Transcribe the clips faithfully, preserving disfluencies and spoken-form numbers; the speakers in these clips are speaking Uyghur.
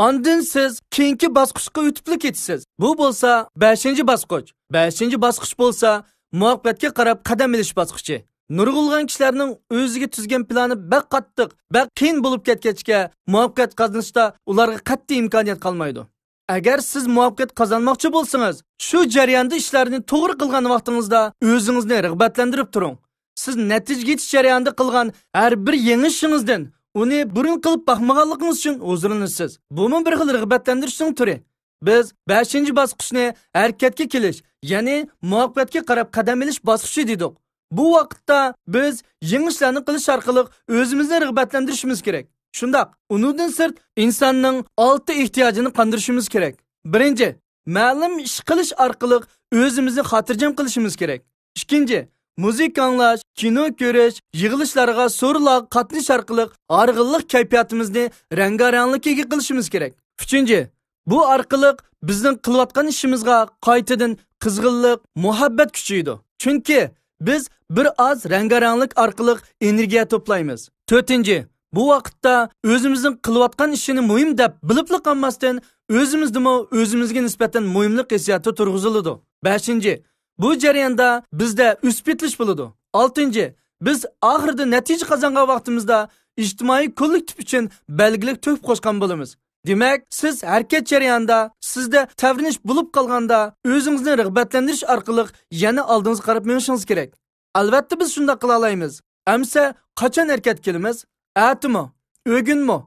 ئاندىن سىز كېيىنكى باسقۇچقا ئۆتۈپلا كېتىسىز. بۇ بولسا بەشىنچى باسقۇچ. بەشىنچى باسقۇچ بولسا مۇۋەپپەقىيەتكە قاراپ قەدەم ئېلىش باسقۇچى. نۇرغۇنلىغان كىشىلەرنىڭ ئۆزىگە تۈزگەن پىلانى بەك قاتتىق، بەك قىيىن بولۇپ كەتكەچكە، مۇۋەپپەقىيەت قازىنىشتا ئۇلارغا قەتئىي ئىمكانىيەت قالمايدۇ. ئەگەر سىز مۇۋەپپەقىيەت قازانماقچى بولسىڭىز، شۇ جەرياندا ئىشلارنى توغرا قىلغان ۋاقتىڭىزدا ئۆزىڭىزنى رىغبەتلەندۈرۈپ تۇرۇڭ. سىز نەتىجىگە يېتىش جەريانىدا قىلغان ھەر بىر يېڭى ئىشىڭىزدىن ئۇنى بۇرۇن قىلىپ باقمىغانلىقىڭىز ئۈچۈن ھۇزۇرلىنىسىز. بۇمۇ بىر خىل رىغبەتلەندۈرۈشنىڭ تۈرى. بىز بەشىنچى باسقۇچنى ھەرىكەتكە كېلىش، يەنى مۇۋەپپەقىيەتكە قاراپ قەدەم ئېلىش باسقۇچى دېدۇق. بۇ ۋاقىتتا بىز يېڭى ئىشلارنى قىلىش ئارقىلىق ئۆزىمىزنى رىغبەتلەندۈرۈشىمىز كېرەك. شۇنداق، ئۇنىڭدىن سىرت ئىنساننىڭ ئالتە ئېھتىياجىنى قاندۇرۇشىمىز كېرەك. بىرىنچى، مەلۇم ئىش قىلىش ئارقىلىق ئۆزىمىزنى خاتىرجەم قىلىشىمىز كېرەك. ئىككىنچى، مۇزىكا ئاڭلاش، كىنو كۆرۈش، يىغىلىشلارغا، سورۇنلارغا قاتنىشىش ئارقىلىق ھارغىنلىق كەيپىياتىمىزنى رەڭگارەڭلىككە ئىگە قىلىشىمىز كېرەك. ئۈچىنچى، بۇ ئارقىلىق بىزنىڭ قىلىۋاتقان ئىشىمىزغا قايتىدىن قىزغىنلىق، مۇھەببەت كۈچىيىدۇ. چۈنكى بىز بىر ئاز رەڭگارەڭلىك ئارقىلىق ئېنېرگىيە توپلايمىز. تۆتىنچى، بۇ ۋاقىتتا ئۆزىمىزنىڭ قىلىۋاتقان ئىشىنى مۇھىم دەپ بىلىپلا قالماستىن، ئۆزىمىزدىمۇ ئۆزىمىزگە نىسبەتەن مۇھىملىق ھېسسىياتى تۇرغۇزۇلىدۇ. بەشىنچى، بۇ جەرياندا بىزدە ئۆسۈپ يېتىلىش بولىدۇ. ئالتىنچى، بىز ئاخىرىدا نەتىجە قازانغان ۋاقتىمىزدا ئىجتىمائىي كوللېكتىپ ئۈچۈن بەلگىلىك تۆھپە قوشقان بولىمىز. دېمەك، سىز ھەرىكەت جەريانىدا، سىزدە تەۋرىنىش بولۇپ قالغاندا، ئۆزىڭىزنى رىغبەتلەندۈرۈش ئارقىلىق يەنە ئالدىڭىزغا قاراپ مېڭىشىڭىز كېرەك. ئەلۋەتتە، بىز شۇنداق قىلالايمىز. ئەمسە قاچان ھەرىكەتكە كېلىمىز؟ ئەتىمۇ؟ ئۆگۈنمۇ؟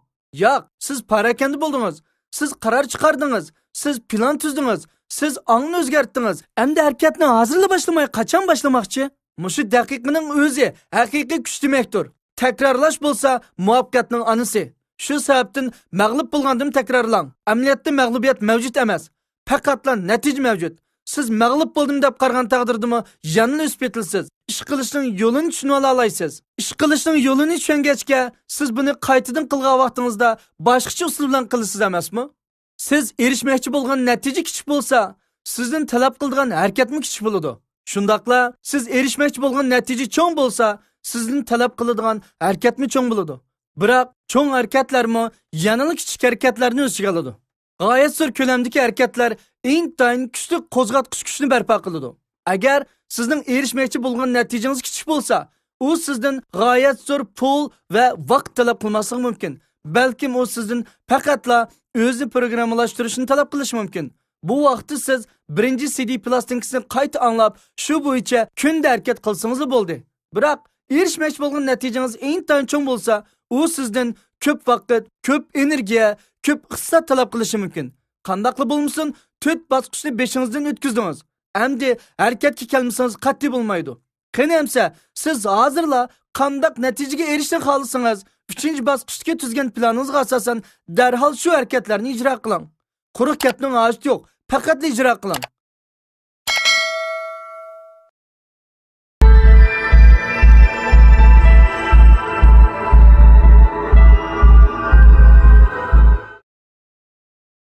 ياق، سىز پاراكەندە بولدىڭىز. سىز قارار چىقاردىڭىز. سىز پىلان تۈزدىڭىز. سىز ئاڭنى ئۆزگەرتتىڭىز. ئەمدى ھەرىكەتنى ھازىرلا باشلىماي، قاچان باشلىماقچى؟ مۇشۇ دەقىقىنىڭ ئۆزى ھەقىقىي كۈچ دېمەكتۇر. تەكرارلاش بولسا مۇۋەپپەقىيەتنىڭ ئانىسى. شۇ سەۋەبتىن مەغلۇپ بولغاندىمۇ تەكرارلاڭ. ئەمەلىيەتتە مەغلۇبىيەت مەۋجۇت ئەمەس. پەقەتلا نەتىجە مەۋجۇت. سىز مەغلۇپ بولدۇم دەپ قارىغان تەقدىردىمۇ يەنىلا ئۆسۈپ يېتىلىسىز. ئىش قىلىشنىڭ يولىنى چۈشىنىۋالالايسىز. ئىش قىلىشنىڭ يولىنى چۈشەنگەچكە، سىز بۇنى قايتىدىن قىلغان ۋاقتىڭىزدا باشقىچە ئۇسۇل بىلەن قىلىسىز ئەمەسمۇ؟ سىز ئېرىشمەكچى بولغان نەتىجە كىچىك بولسا، سىزدىن تەلەپ قىلىدىغان ھەرىكەتمۇ كىچىك بولىدۇ. شۇنداقلا سىز ئېرىشمەكچى بولغان نەتىجە چوڭ بولسا، سىزدىن تەلەپ قىلىدىغان ھەرىكەتمۇ چوڭ بولىدۇ. بىراق، چوڭ ھەرىكەتلەرمۇ يەنىلا كىچىك ھەرىكەتلەرنى ئۆز ئىچىگە ئالىدۇ. غايەت زور كۆلەمدىكى ھەرىكەتلەر ئىنتايىن كۈچلۈك قوزغاتقۇچ كۈچنى بەرپا قىلىدۇ. ئەگەر سىزنىڭ ئېرىشمەكچى بولغان نەتىجىڭىز كىچىك بولسا، ئۇ سىزدىن غايەت زور پۇل ۋە ۋاقىت تەلەپ قىلماسلىقى مۇمكىن. بەلكىم ئۇ سىزدىن پەقەتلا ئۆزىنى پروگراممىلاشتۇرۇشنى تەلەپ قىلىشى مۇمكىن. بۇ ۋاقىتتا سىز بىرىنچى سىدى پىلاستىنكىسىنى قايتا ئاڭلاپ، شۇ بويىچە كۈندە ھەرىكەت قىلسىڭىزلا بولدى. بىراق، ئېرىشمەكچى بولغان نەتىجىڭىز ئىنتايىن چوڭ بولسا، ئۇ سىزدىن كۆپ ۋاقىت، كۆپ ئېنېرگىيە، كۆپ ئىقتىساد تەلەپ قىلىشى مۇمكىن. قانداقلا بولمىسۇن، تۆت باسقۇچنى بېشىڭىزدىن ئۆتكۈزدىڭىز. ئەمدى ھەرىكەتكە كەلمىسىڭىز قەتئىي بولمايدۇ. قېنى ئەمسە، سىز ھازىرلا قانداق نەتىجىگە ئېرىشىشنى خالىسىڭىز، ئۈچىنچى باسقۇچتىكى تۈزگەن پىلانىڭىزغا ئاساسەن دەرھال شۇ ھەرىكەتلەرنى ئىجرا قىلىڭ. قۇرۇق گەپنىڭ ھاجىتى يوق، پەقەتلا ئىجرا قىلىڭ.